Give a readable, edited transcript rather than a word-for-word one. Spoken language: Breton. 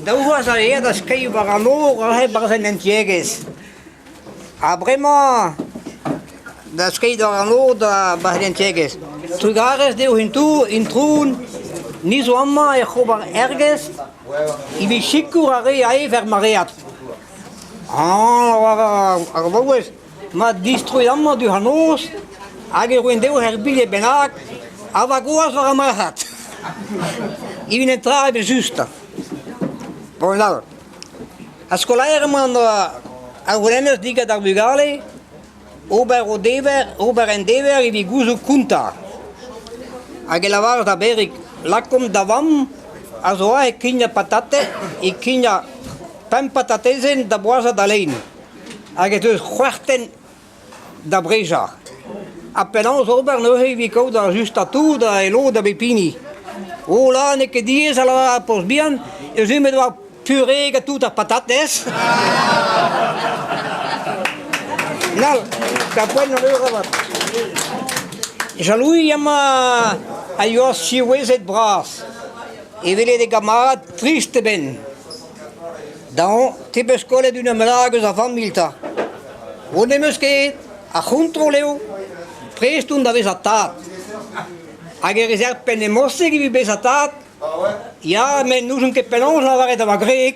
Daou vloaz a aet da skeiñ war an nor aze 'barzh en tiegezh. Ha bremañ da skeiñ war an nor da 'barzh en tiegezh. Trugarez dezho intron, ni zo amañ ec'h ober ergez evit sikour ar re a ev er maread. Hañ ar vaouez ma distroit amañ diouzh an noz hag e roin dezho ur bilhed bennak ha va gwaz war ar marc'had. Evit un tra evel-just. Bon all. Ar skolaer emañ a c'houlennas digant ar vugale ober o dever, ober un dever evit gouzout kontañ. Hag e lavaras da Berig, lakaomp da vamm a zo aze e kignañ patatez, e kignañ pemp patatezenn da boazhañ da lein. Hag ez eus c'hwec'h tenn da brejañ. Ha penaos ober neuze evit kaout ar justañ tout ha e lod da bep hini? Oh là, n'eo ket diaes a lavar ar paotr bihan, eus nemet war puree gant tout ar patatez. Nal, da poent an eur avat. Jalouie amañ a yoa siwezhet bras, e welet e gamarad trist e benn. Daon, te 'peus kollet unan bennak eus ar familh 'ta. O n'em eus ket, ar c'hontrol eo. Prest on da vezañ tad. Hag e rez er penn emostek evit bezañ tad? Ya, met n'ouzon ket penaos lavaret da va gwreg.